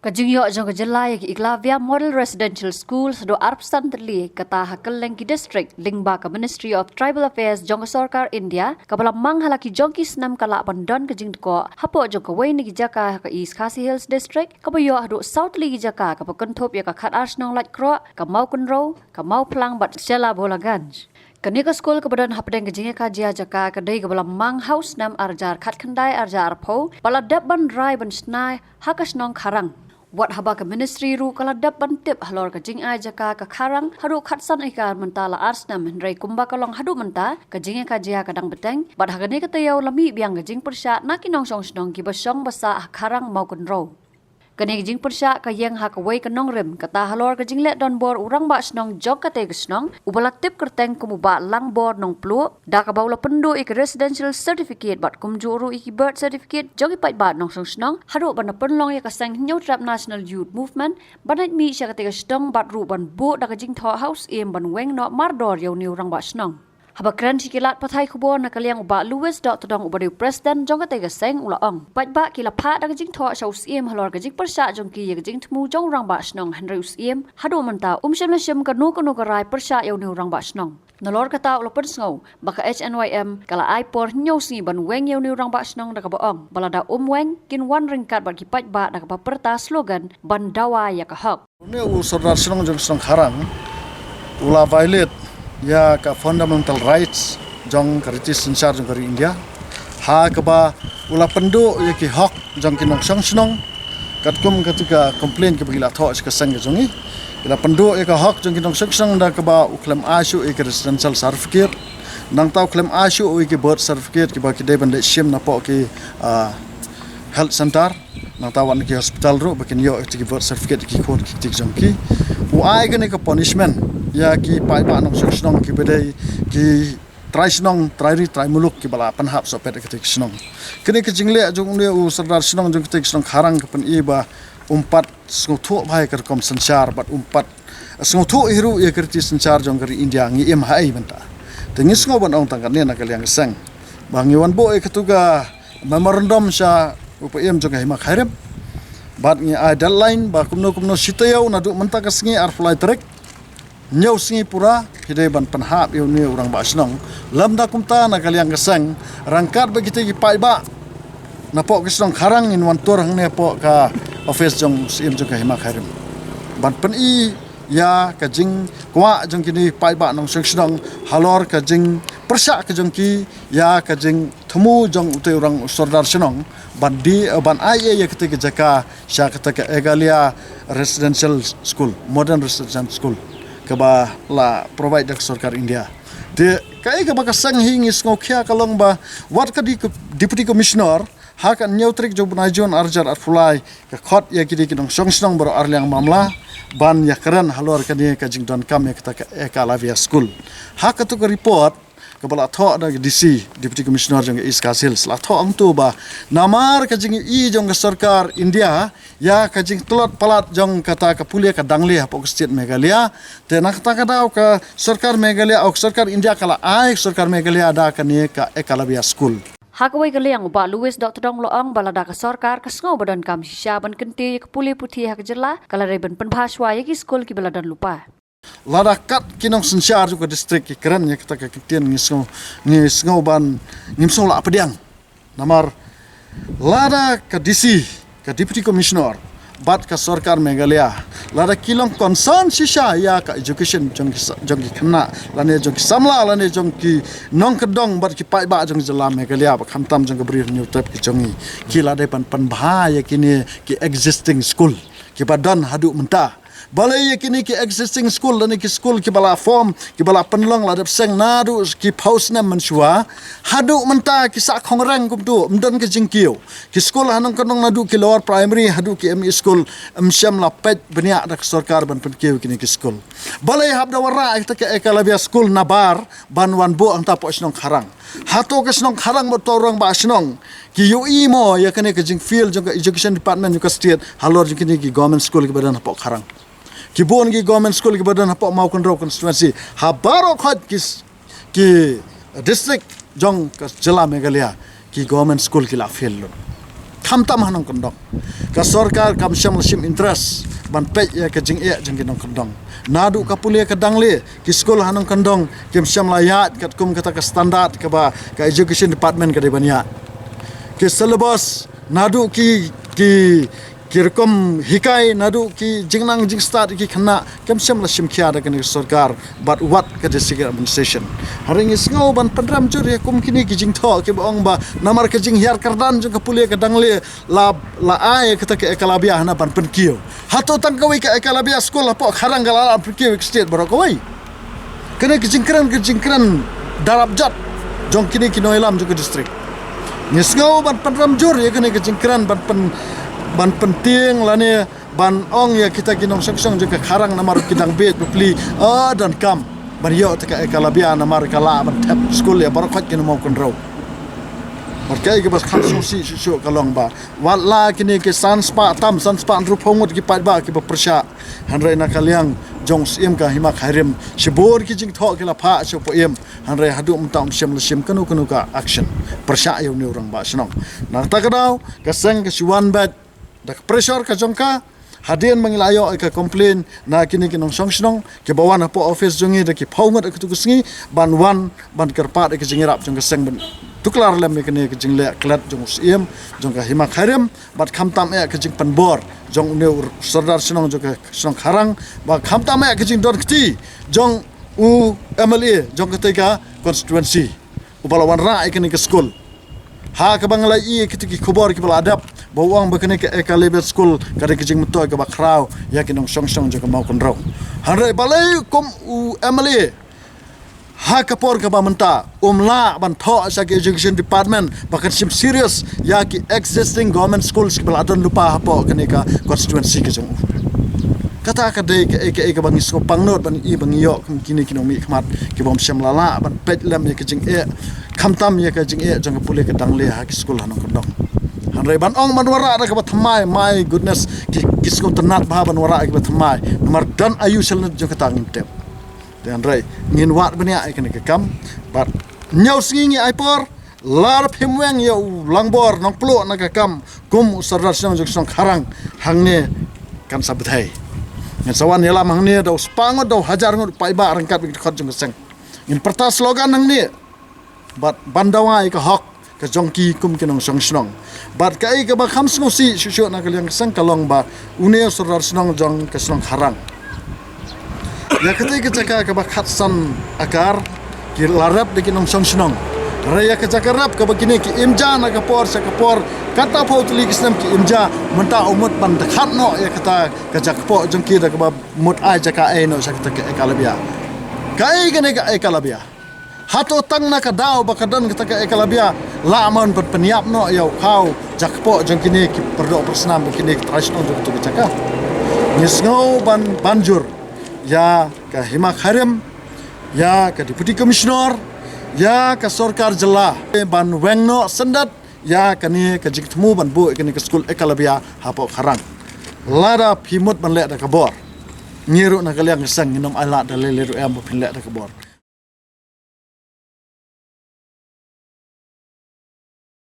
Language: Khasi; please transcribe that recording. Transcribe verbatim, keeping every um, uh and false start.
Ka jingïoh jong ka jylla ïa ki Eklavya Model Residential School haduh arphew san tylli kata ha kylleng ki district lyngba ka Ministry of Tribal Affairs jong ka Sorkar India, kaba la mang ha la ki jong ki snem ka lah ban don ka jingdkoh hapoh jong kawei na ki jaka ha ka East Khasi Hills District, kaba ïoh haduh saw tylli ki jaka, kaba kynthup ïa ka Khatar Shnong Laitkroh, ka Mawkynrew, ka Mawphlang bad Shella Bholaganj. Kane ka skul kaba don hapdeng ka jingïakajia jaka ka dei kaba la mang ha u snem arhajar khatkhyndai arhajar arphew, ba la dep ban rai ban shna ha ka shnong Kharang. Wat haba ka ministry ruh ka la dep ban tip halor ka jingai jaka ka Kharang haduh khatsan acre mynta la ar snem, hynrei kumba ka long haduh mynta ka jingïakajia ka dang bteng, bad ha kane ka taïew la mih biang ka jingpyrshah na ki nongshong shnong kiba shong ba sah ha Kharang Mawkynrew. Kane ka jingpyrshah ka ïeng ha kawei ka nongrim, kata halor ka jingleh donbor u rangbah shnong jong katei ka shnong, uba la tip kyrteng kum u Bah Langbor Nongpluh, da kaba u la pynduh ïa ka residential certificate bad kumjuh ruh ïa ki birth certificate jong ki paidbah nongshong shnong, haduh ban da pynlong ïa ka seng Hynñiewtrep National Youth Movement, ban leit mih sha katei ka shnong bad ruh ban buh da ka jingthoh ha u Syiem ban weng noh mardor ïa une u rangbah shnong. Haba kren sha ki lad pathai khubor na ka liang u Bah Louis Dohtdong uba dei u president jong katei ka seng u la ong, paidbah ki la phah da ka jingthoh sha u Syiem halor ka jingpyrshah jong ki ïa ka jingthmu jong u rangbah shnong, hynrei u Syiem haduh mynta um shym la shim kano kano ka rai pyrshah ïa une u rangbah shnong. Nalor kata u la pynsngew ba ka H N Y M ka la ai por hynñiew sngi ban weng ïa une u rangbah shnong, da kaba ong ba lada um weng kin wan ryngkat bad ki paidbah da kaba pyrta slogan ban dawa ïa ka hok. Une u Sordar Shnong jong shnong Kharang u la violate ïa ka fundamental rights jong ka riti synshar jong ka ri India, ha kaba u la pynduh ïa ki hok jong ki nongshong shnong. Katkum kata ka complaint kaba ki la thoh sha ka seng ka jong ngi, ki la pynduh ïa ka hok jong ki nongshong shnong da kaba u khlem ai shuh ïa ki residential certificate, nangta u khlem ai shuh ïa ki birth certificate kiba ki dei ban leit shim napoh ki, ah, health center, nangta wat na ki hospital ruh ba kin ïoh ïa ki birth certificate ki khun ki kti jong ki. U ai kane ka punishment ïa ki paidbah nongshong shnong kiba dei ki trai shnong, trai ri, trai muluk kiba la pynhap sohpet ïa katei ka shnong. Kane ka jingleh jong une u Sordar Shnong jong katei ka shnong Kharang ka pyni ba um pat sngewthuh bha ïa ka rukom synshar bad um pat sngewthuh hi ruh ïa ka riti synshar jong ka ri India. Ngi im ha ei mynta? Te ngi sngew ban ong tang katne na ka liang ka seng ba ngi wan buh ïa katu ka memorandum sha u Paiem jong ka Hima Khyrim, bad ngi ai deadline ba kumno kumno shi taïew naduh mynta ka sngi arphew lai tarik, hynñiew sngi pura, phi dei ban pynhap ïa une u rangbah shnong. Lymda kumta na ka liang ka seng, ryngkat bad kitei ki paidbah napoh ka shnong Kharang ngin wan tur hangne hapoh ka office jong u Syiem jong ka Hima Khyrim ban pyni ïa ka jingkwah jong kine paidbah nongshong shnong halor ka jingpyrshah ka jong ki ïa ka jingthmu jong utei u rang u Sordar Shnong ban die, ban ai ïa katei ka jaka sha kata ka Ekalavya Residential School, Modern Residential School, kaba la provide da ka Sorkar India. Te kaei kaba ka seng hi ngi sngewkhia ka long ba wat ka di-, Deputy Commissioner ha ka hynñiew tarik jong u bnai Jun arhajar arphew lai ka khot ïa kine ki nongshong shnong baroh arliang mamla ban ïakren halor kane ka jingdonkam ïa kata ka Ekalavya School. Ha katu ka report kaba la thoh da ka D C, Deputy Commissioner jong ka East Khasi Hills, la thoh hangto ba namar ka jingïohi jong ka Sorkar India ïa ka jingtlot palat jong kata ka pule ka dangle hapoh ka state Meghalaya, te na kata ka daw ka Sorkar Meghalaya, oh, ka Sorkar India ka la ai Sorkar Meghalaya da kane ka Ekalavya School. Ha kawei ka liang u Bah Louis Dohtdong u la ong ba lada ka sorkar ka sngew ba donkam shisha ban kyntiew ïa ka pule puthi ha ka jylla, ka la dei ban pynbha shuwa ïa ki skul kiba la don lypa. Lada kat ki nongsynshar jong ka district ki kren ïa kata ka ktien, ngi sngew, ngi sngew ban, ngim sngew lah pdiang. Namar lada ka D C, ka Deputy Commissioner bad ka Sorkar Meghalaya, lada ki long concern shisha ïa ka education jong ki sa-, jong ki khynnah lane jong ki samla lane jong ki nongkyndong bad ki paidbah jong jylla Meghalaya, ba khamtam jong ka Bri Hynñiewtrep ki jong ngi, ki la dei ban pynbha ïa kine ki existing school kiba don haduh mynta. Balei ïa kine ki existing school lane ki school kiba la form, kiba la pynlong la dep seng naduh ki phew snem mynshuwa, haduh mynta ki sah khongreng kumto, ym don ka jingkiew. Ki school ha nongkyndong naduh ki lower primary haduh ki M E school, ym shym la peit bniah da ka sorkar ban pynkiew kine ki school. Balei hap da wanrah ïa kata ka Ekalavya School nabar ban wan buh hangta hapoh shnong Kharang? Hato ka shnong Kharang bad uto u rangbah shnong ki ïohi mo ïa kane ka jingfail jong ka education department jong ka state halor jong kine ki government school kiba don hapoh Kharang? Ki bun ki government school kiba don hapoh Mawkynrew constituency, ha baroh khoit ki s-, ki district jong ka jylla Meghalaya, ki government school ki la fail lut. Khamtam ha nongkyndong. Ka sorkar kam shym la shim interest ban peit ïa ka jingeh jong ki nongkyndong. Naduh ka pule ka dangle, ki skul ha nongkyndong kim shym la ïaid katkum kata ka standard kaba ka education department ka dei ban ïaid. Ki syllabus, naduh ki, ki, ki rukom hikai, naduh ki jingnang jingstad ïa ki khynnah, kim shym la shim khia da kane ka sorkar bad wat ka district administration. Hynrei ngi sngew ban pynrem jur ïa kum kine ki jingthoh kiba ong ba namar ka jinghiar kyrdan jong ka pule ka dangle la, la ai kata ka Eklavya hana ban pynkiew. Hato tang kawei ka Eklavya skul hapoh Kharang ka la lah ban pynkiew ïa ka state baroh kawei? Kane ka jingkren, ka jingkren darap jot jong kine ki nongïalam jong ka district. Ngi sngew ban pynrem jur ïa kane ka jingkren ban pyn, ban pyntieng lane ban ong ïa kita ki nongshong shnong jong ka Kharang namar ki dang bieit bapli, ah, donkam ban ïoh ta ka Eklavya namar ka lah ban thep skul ïa baroh khoit ki nongmawkynrew. Bad kaei kaba kham sngewsih shuh shuh ka long ba wat la kine ki san spah tam, san spah hynriewphew ngut ki paidbah kiba pyrshah, hynrei na ka liang jong u Syiem ka Hima Khyrim, shibun ki jingthoh ki la phah sha u Syiem, hynrei haduh mynta um shym la shim kano kano ka action pyrshah ïa une u rangbah shnong. Na kata ka daw ka seng ka shu wan beit da ka pressure ka jong ka, hadien ba ngi la ïoh ïa ka complain na kine ki nongshong shnong kiba wan hapoh office jong ngi da ki phew ngut ha katu ka sngi ban wan ban kyrpad ïa ka jingïarap jong ka seng ban tuklar lem ïa kane ka jingleh klet jong u Syiem jong ka Hima Khyrim, bad khamtam eh ka jingpynbor jong une u Sordar shnong jong ka shnong Kharang, bad khamtam eh ka jingdon kti jong u M L A jong katei ka constituency uba la wanrah ïa kane ka skul. Ha kaba ngi la ïohi ïa kita ki khubor kiba la dep ba u ong ba kane ka Eklavya skul ka dei ka jingmyntoi kaba khraw ïa ki nongshong shnong jong ka Mawkynrew. Hynrei balei kum u M L A ha ka por kaba mynta um lah ban thoh sha ki education department ba kan shim serious ïa ki existing government schools kiba la don lypa hapoh kane ka constituency ka jong u. Kata ka dei kaei kaei kaba ngi sngewpang nud ban ïohi ba ngi ïoh kum kine ki nongmihkhmat kiba um shym la lah ban peit lem ïa ka jingeh, khamtam ïa ka jingeh jong ka pule ka dangle ha ki skul ha nongkyndong. Hynrei ban ong ban wanrah da kaba thymmai, my goodness, ki, ki sngewtynnat bha ban wanrah da kaba thymmai namar don aïu shalyndet jong kata ngim tip. Te hynrei ngin wad bniah ïa kane ka kam bad hynñiew sngi ngi ai por, lada phim weng ïa u Langbor Nongpluh na ka kam kum u Sordar shnong jong ka shnong Kharang, hangne kan sa bthei. Ngin sa wan ïalam hangne da u spah ngut, da u hajar ngut paidbah ryngkat bad ki dkhot jong ka seng. Ngin pyrta slogan hangne bad ban dawa ïa ka hok ka jong ki kum ki nongshong shnong. Bad kaei kaba kham sngewsih shuh shuh na ka liang ka seng ka long ba une u Sordar shnong jong ka shnong Kharang, ïa katei ka jaka kaba khatsan akar ki la rep da ki nongshong shnong. Hynrei ïa ka jaka rep kaba kine ki im ja na ka por sha ka por, katto phew tylli ki snem ki im ja, mynta u mut ban dkhat noh ïa kata ka jaka kpoh jong ki da kaba mut ai jaka ei noh sha kata ka Eklavya. Kaei kane ka Eklavya? Hato tang na ka daw ba ka don kata ka Eklavya lah mon ban pynïap noh ïa u khaw jaka kpoh jong kine ki pyrdoh pyrsnam, kine ki trai shnong jong kata ka jaka? Ngi sngew ban, ban jur ïa ka Hima Khyrim, ïa ka Deputy Commissioner, ïa ka sorkar jylla ban weng noh syndet ïa kane ka jingthmu ban buh ïa kane ka skul Eklavya hapoh Kharang. Lada phi mut ban leh da ka bor, ngi ruh na ka liang ka seng ngin ym ailad da lei lei ruh em ba phin leh da ka bor.